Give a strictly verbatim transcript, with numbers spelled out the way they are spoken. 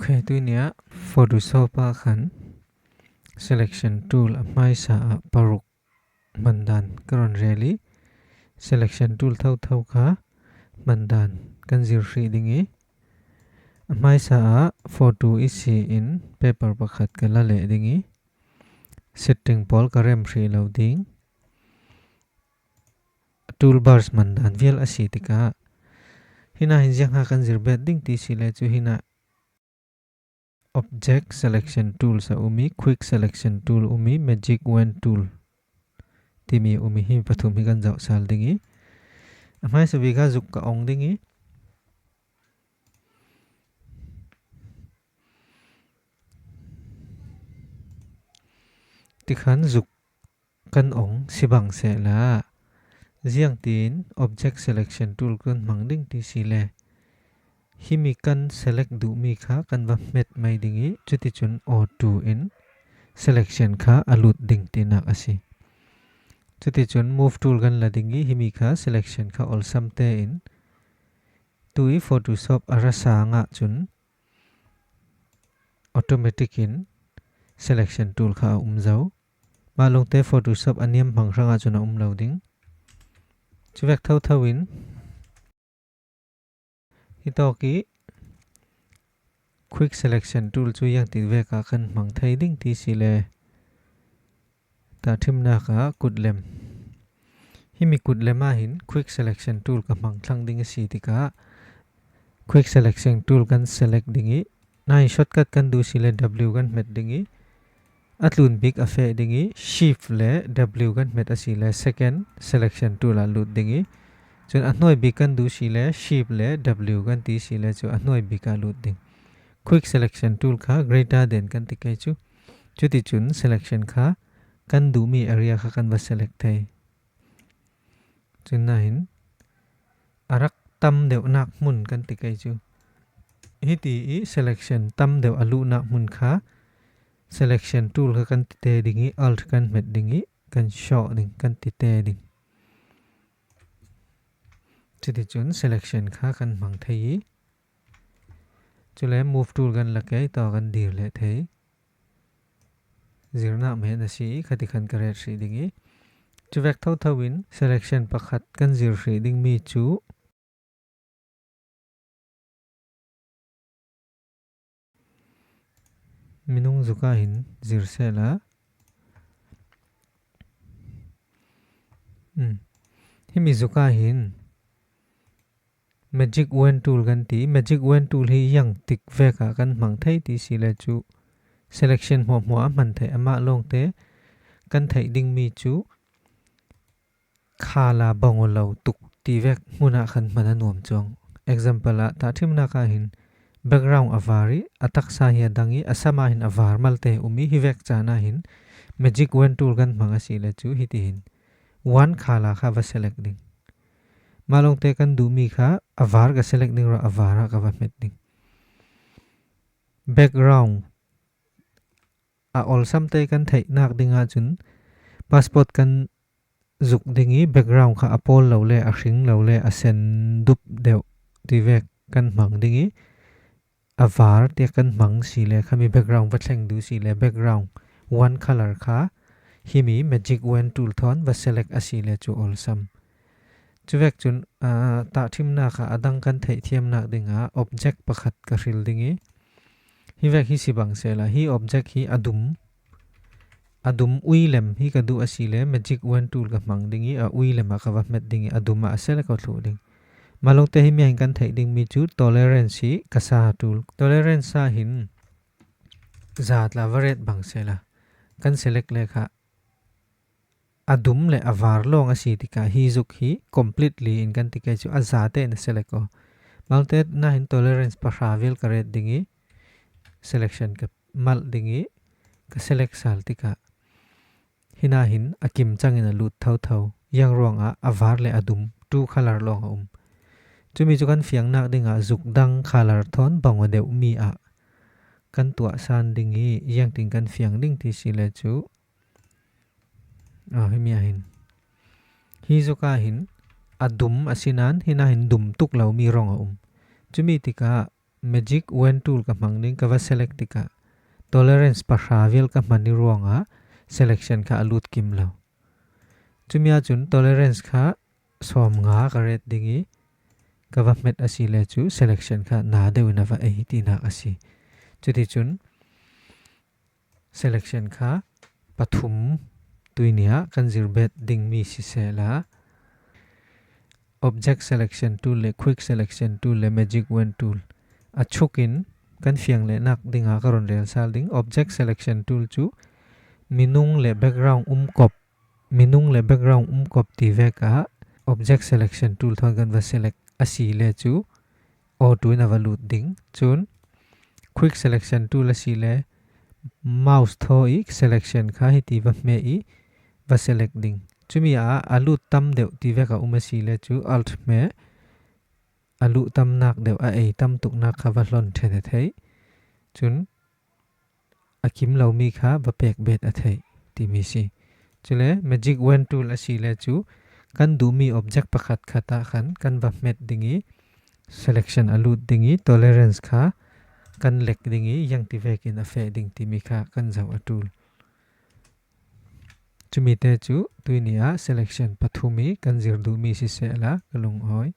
Kei tuni a Photoshop ah khan selection tool a hmaisa ah paruk hman dan ka rawn rel i, selection tool thotho kha hman dan kan zir hrih ding i, a hmaisa ah photo i si in paper pakhat ka la leh ding i, setting pawl ka rem hrih lo ding. Toolbars hman dan vial a si tikah, hina hin ziang ha kan zir bet ding ti si le chu hina object selection tools a um i, quick selection tool um i, magic wand tool timi um i, hi pathum hi kan zauh sal ding i, a hmaisa bik ah zuk ka ong ding i, tikhan zuk kan ong si bang seh la, ziang tin object selection tool kan hmang ding ti si le, himi kan select duh mi kha kan va hmet mai ding i, chuti chun auto in selection kha a lut ding tinak a si. Chuti chun move tool kan la ding i, himi kha selection kha awlsam te in, tu i Photoshop a ra sang ah chun automatic in selection tool kha a um zo. Mah lawngte Photoshop a niam hmang hrang ah chun a um lo ding. Chuvek thotho in hi tawk i quick selection tool chu iang ti vek ah kan hmang thei ding ti si le, tahṭhimnak ah kutlem. Himi kutlem ah hin quick selection tool ka hmang thlang ding a si tikah, quick selection tool kan select ding i, nain shortcut kan duh si le W kan hmet ding i, a tlun bik a feh ding i, shift le W kan hmet a si le second selection tool ah lut ding i, chun a hnuai bik kan duh si le shift le W kan ti si le chu a hnuai bik ah lut ding. Quick selection tool kha greater than kan ti kei chu. Chuti chun selection kha kan duh mi area kha kan va select thei. Chun nain a rak tam deuhnak hmun kan ti kei chu. Hiti i selection tam deuh a luhnak hmun kha selection tool kha kan ti te ding i, alt kan hmet ding i, kan show ding, kan ti te ding. Chuti chun selection kha kan hmang thei i, chule move tool kan la kei tawh kan dir leh thei. Zirnak mehna si i, khati khan ka ret hrih ding i, chuvek thotho in selection pakhat kan zir hrih ding mi chu minung zuk ah hin zir seh la. Um. Himi zuk ah hin magic wand tool kan ti. Magic wand tool hi iang tik vek ah kan hmang thei ti si le chu selection hmuahhmuah a hman theih, amah lawngte kan theih ding mi chu khala bang aw lo tuk ti vek hmun ah khan hman a nuam chuang. Example ah, tahṭhimnak ah hin background a var i, a taksa hi a dang i, a sam ah hin a var malte um i, hi vek caan ah hin magic wand tool kan hmang a si le chu hiti hin one khala kha va select ding. Mah lawngte kan duh mi kha a var ka select ding rawh, a var ah ka va hmet ding. Background a awlsamte kan theihnak ding ah chun passport kan zuk ding i, background kha a pawl lo le, a hring lo le, a sen dup deuh ti vek kan hmang ding i, a var tiah kan hmang si le, khami background va thleng duh si le, background one color kha himi magic wand tool thawn va select a si le chu awlsam. Chuvek chun, aa, tahṭhimnak ah a dang kan theihthiamnak dingah object pakhat ka hril ding i, hi vek hi si bang seh la, hi object hi a dum, a dum ui lem hi ka duh a si le, magic wand tool ka hmang ding i, a ui lem ah ka va hmet ding i, a dum ah a select aw thluh ding. Mah lawngte hi mi ah hin kan theih ding mi chu tolerance hi ka sa tool. Tolerance ah hin za tla va ret bang seh la, kan select le kha a dum le a var lawng a si tikah hi zuk hi completely in kan ti kei chu a za te in a select aw. Mah lawngte nain tolerance pahra vel ka ret ding i, selection ka malh ding i, ka select sal tikah hina hin a kim chang in a lut thotho. Iang ruangah a var le a dum two color lawng a um. Chumi chu kan fiangnak dingah zuk dang color thawn bang aw deuh mi ah kan tuah san ding i, iang tin kan fiang ding ti si le chu Aw, hi mi ah hin. Hi zuk ah hin a dum a si nain, hina hin dum tuk lo mi rawng a um. Chumi tikah magic wand tool ka hmang ding, ka va select tikah tolerance pahra vel ka hman i ruangah selection kha a lut kim lo. Cumi ah cun tolerance kha sawmnga ka ret ding i ka va hmet a si le cu selection kha na deuh in a va ei tinak a si. Cuticun selection kha pathum tuini ah kan zirbet dingmi sisehla, object selection tool le quick selection tool le magic wand tool a chukin kan fiang lehnak dingah ka run rel sal ding. Object selection tool cu minung le background umkop, minung le background umkop ti vek ah object selection tool thawn kan va select a si le cu auto in a va lut ding. Cun quick selection tool a si le mouse thaw i selection kha hiti va hmeh i va select ding. Cumi ah a lut tam deuh ti vek a um a si le cu alt hmeh, a luh tamnak deuh a ei tam tuknak kha va hlon ṭhen a theih. Cun a kim lomi kha va pek bet a theih timi si. Cule magic wand tool a si le cu kan duhmi object pakhat khat ah khan kan va hmet ding i selection a lut ding i tolerance kha kan lek ding i ziangti vekin a feh ding timi kha kan zoh a ṭul. Cumi te cu tuini ah selection pathum i kan zir duhmi sisehla ka lungawi.